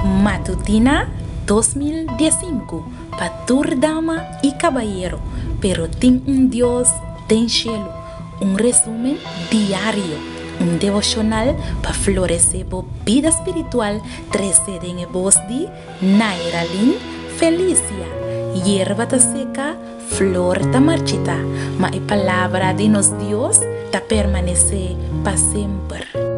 Matutina 2015 pa tur dama i kabayero, pero tin un Dios den shelu. Un resumen diario, un devoshonal pa floresé bo bida spiritual trese den e bos di Nairalyn Felicia. Yerba ta seka, flor ta marchitá, ma e palabra di nos Dios ta permanesé pa semper.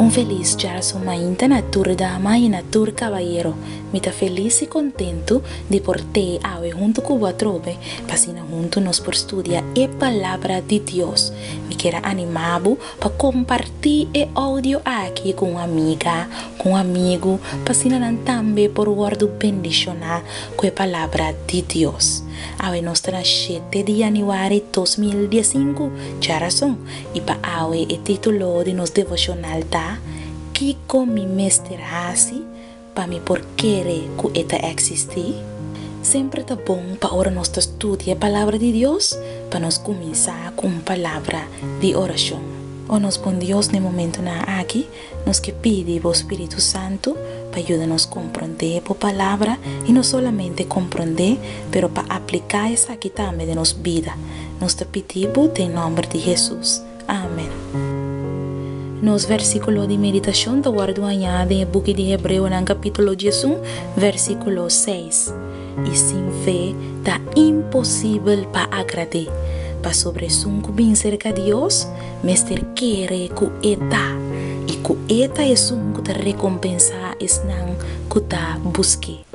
Un felis djaso mainta na tur dama i na tur kabayero. Mi ta felis i kontentu di por tei awe huntu ku bo atrobe pa asina huntu nos por studia e Palabra di Dios. Mi kier a animá bo pa kompartí e oudio aki ku un amiga, ku un amigu, pa asina nan tambe por wòrdu bendishoná ku e Palabra di Dios. Awe nos ta na shete di yanüari 2015, djarason, i pa awe e título di nos devoshonal ta, Kiko mi mester hasi pa mi por kere ku e ta eksistí? Semper ta bon pa ora nos ta studia e Palabra di Dios, pa nos kuminsá ku un palabra di orashon. O nos bon Dios, na e momentunan aki, Nos ke pidi bo Spiritu Santu pa yuda nos komprondé bo Palabra i no solamente komprondé, pero pa apliká esaki tambe den nos bida. Nos ta pidi bo den nòmber di Hesus. Amen. Nos vèrsikulo di meditashon ta wòrdu hañá den e buki di Hebreonan kapítulo 11, vèrsikulo 6. I sin fe ta imposibel pa agrad'é, pasobra esun ku bin serka Dios mester kere ku E ta, i ku E ta esun ku ta rekompensá esnan ku ta busk'é.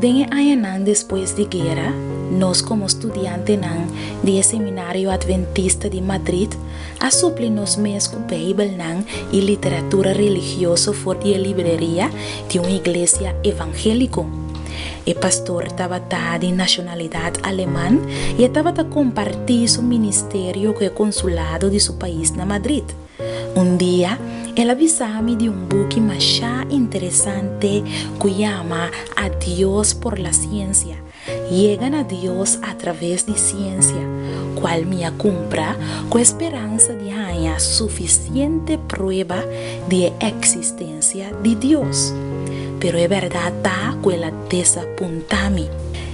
Den e añanan despues di guera, nos komo studiantenan di e Seminario Adventista di Madrid a supli nos mes ku Beibelnan i literatura religioso for di e libreria di un iglesia evangéliko. E pastor tabata di nashonalidat aleman i e tabata kompartí su ministerio ku e konsulado di su pais na Madrid. Un dia, el a bisa mi di un buki mashá interesante ku yama A Dios por la Ciencia, Yega na Dios a traves di Siensia, kual mi a kumpra ku e speransa di haña sufisiente prueba di e eksistensia di Dios. Pero e bèrdat ta ku el a desapuntá mi.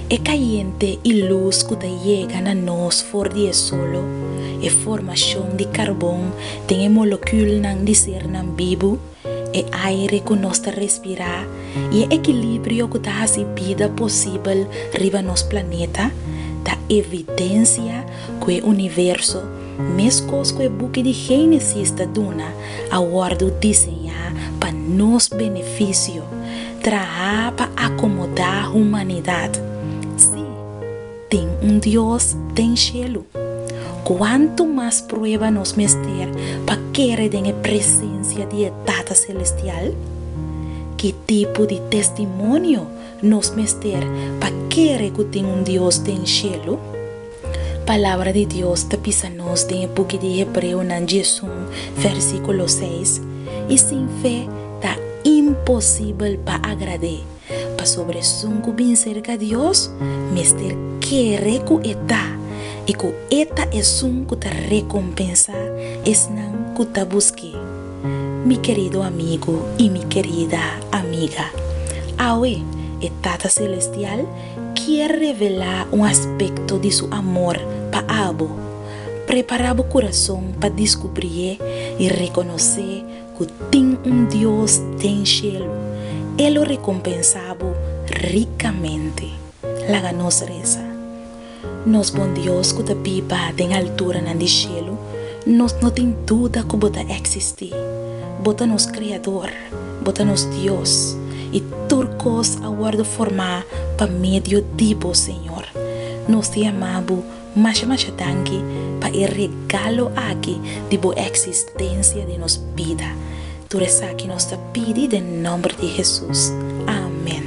E kayente i lus ku ta yega na nos for di e solo, e formashon di karbon den e molekülnan di sernan bibu, e aire ku nos ta respirá i e ekilibrio ku ta hasi bida posibel riba nos planeta, ta evidensia ku e universo, meskos ku e buki di Génesis ta duna, a wòrdu diseñá pa nos benefisio, trahá pa akomodá humanidat. Sí, tin un Dios den shelu. Kuantu mas prueba nos mester pa kere den e presensia di e Tata Selestial? Ki tipo di testimonio nos mester pa kere ku tin un Dios den shelu? Palabra di Dios ta bisa nos den e buki di Hebreonan 11 versíkulo 6, I sin fe ta imposibel pa agrad'é, pasobra esun ku bin serka Dios mester kere ku e ta, i ku e ta esun ku ta rekompensá esnan ku ta busk'é. Mi kerido amigu i mi kerida amiga, awe e Tata Selestial kier revelá un aspekto di su amor pa abo. Prepará bo kurason pa diskubrié i rekonosé ku tin un Dios den shelu. E lo rekompensá bo rikamente. Laga nos resa. Nos bon Dios ku ta biba den alturanan di shelu, nos no tin duda ku bo ta eksistí. Bo ta nos Kreador. Bo ta nos Dios, i tur kos a wòrdu formá pa medio di bo, Señor. Nos ta yama bo masha masha danki pa e regalo aki di bo eksistensia den nos bida. Tur esaki nos ta pidi den nòmber di Hesus. Amen.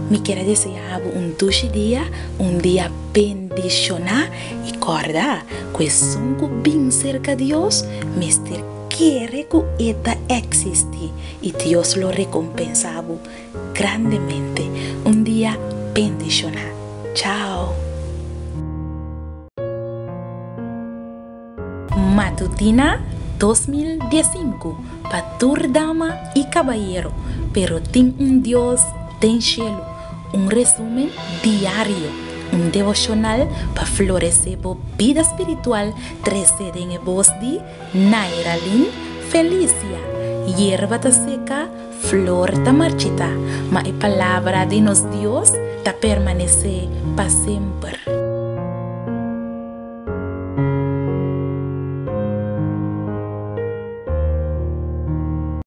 Mi kier a deseá bo un dushi dia, un dia bendishoná, i kòrda ku esun ku bin serka Dios mester Kere ku e ta eksistí i Dios lo rekompensá bo grandemente. Un dia bendishoná. Chao! Matutina 2015 pa tur dama i kabayero, pero tin un Dios den shelu, un resumen diario, un devoshonal pa floresé bo bida spiritual trese den e bos di Nairalyn Felicia, Yerba ta seka, flor ta marchitá, ma e palabra di nos Dios ta permanesé pa semper.